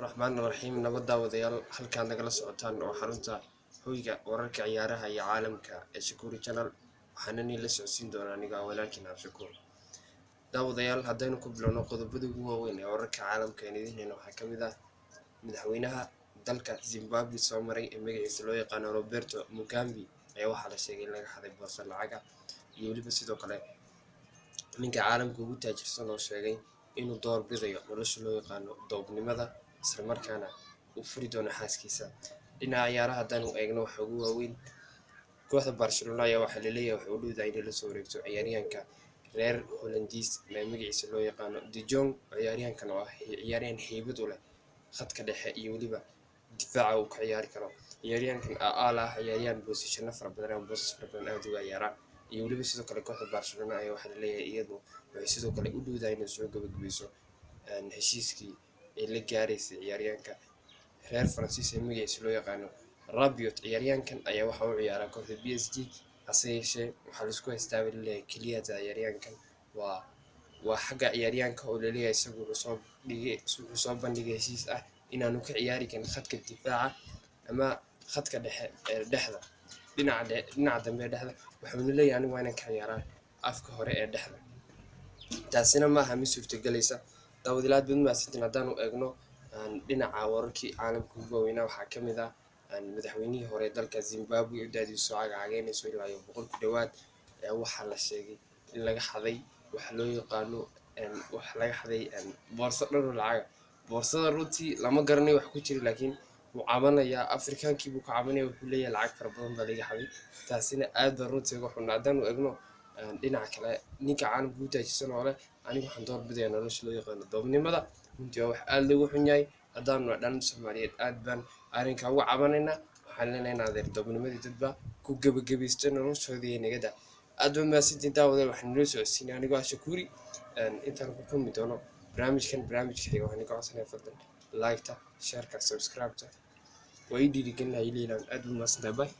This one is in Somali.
Raxmaani raxiim. Nabad daawadayaal, halkaad nagala socotaan oo xarunta hoyga wararka ciyaaraha iyo caalamka ee Shakuri Channel. Waxaana niin la socodsiin doonaa aniga walaalkiin Cabdishakuur. Daawadayaal, haddaynu ku bilowno qodobada ugu waaweyn ee wararka caalamka aan idiin hayno, waxaa ka mid ah madaxweynaha dalka Zimbabwe soo maray ee magaciisa loo yaqaano Roberto Mugabe ayaa waxaa la sheegay in laga xaday boorso lacaga, iyo weliba sidoo kale ninka caalamka ugu taajirsan oo sheegay inuu door bidayo nolosha loo yaqaano doobnimada, islamarkaana uu furi doono xaaskiisa. Dhinaca ciyaaraha haddaanu eegno, waxa ugu waaweyn kooxda Barcelona ayaa waxaa laleeyahay waxay u dhowdahay inay lasoo wareegto ciyaaryahanka reer Hollandiis ee magaciisa loo yaqaano De Jong. Ciyaaryahankan oo ah ciyaaryahan heybad u leh khadka dhexe iyo weliba difaaca uu ka ciyaari karo. Ciyaaryahankan aala ah ciyaaryahan boosishano fara badan ama boosas fara badan aada uga ciyaara. Iyo weliba sidoo kale kooxda Barcelona ayaa waxaa laleeyahay iyadu waxay sidoo kale u dhowdahay inay soo gabagabayso heshiiskii ay la gaaraysay ciyaaryahanka reer Faransiis ee magaciisa loo yaqaano Rabiot. Ciyaaryahankan ayaa waxa uu ciyaaraa kooxda PSG, hase yeeshee waxaa laisku haystaa baa laleeyahay keliyata ciyaaryahankan waa xagga ciyaaryahanka oo laleeyahay isagu wuxuu soo bandhigay heshiis ah inaanu ka ciyaari karin khadka difaaca ama khadka dhexe ee dhexda, dhinaca dambe ee dhexda. Wuxuuna leeyahay anigu waa inaan ka ciyaaraa afka hore ee dhexda, taasina maaha mid suurtagelaysa. Daawadayaal, aad baad mahadsantiin. Haddaanu eegno dhinaca wararkii caalamka ugu waaweynaa, waxaa ka mid ah madaxweynihii hore dalka Zimbabwe oo da'diisu soo cagcageynayso ilaa iyo 100 ku dhowaad ayaa waxaa la sheegay in laga xaday waxa loo yaqaano, waxa laga xaday boorso dhan oo lacaga. Boorsada runtii lama garanayo wax ku jira, laakiin wuu cabanayaa, Afrikaankii buu ka cabanaya. Wuxuu leeyahay lacag fara badan baa laga xaday, taasina aad baa runtii uga xunna. Haddaanu eegno dhinaca kale, ninka caalamka ugu taajirsan oo leh anigu waxaan door bidayaa nolosha loo yaqaano doobnimada, runtii waa wax aada loogu xun yahay. Haddaanu dhan Soomaaliyeed aad baan arrinkaa uga cabanaynaa. Waxaan leenahay in adeer doobnimadii dadba ku gebagabaysta noloshoodii ee nagada. Aad baa mahadsantiin daawadayaal. Waxaan inoo socodsiinay anigoo ah Shakuuri. Intaan ku kulmi doono barnaamijkan barnaamijka xiga, waxaan idinka codsanaya fadlan like-ta, share-ka, subscribe-ta waa ii dhiirigelin lahaa. Ila aad baa mahadsantahay. Bye.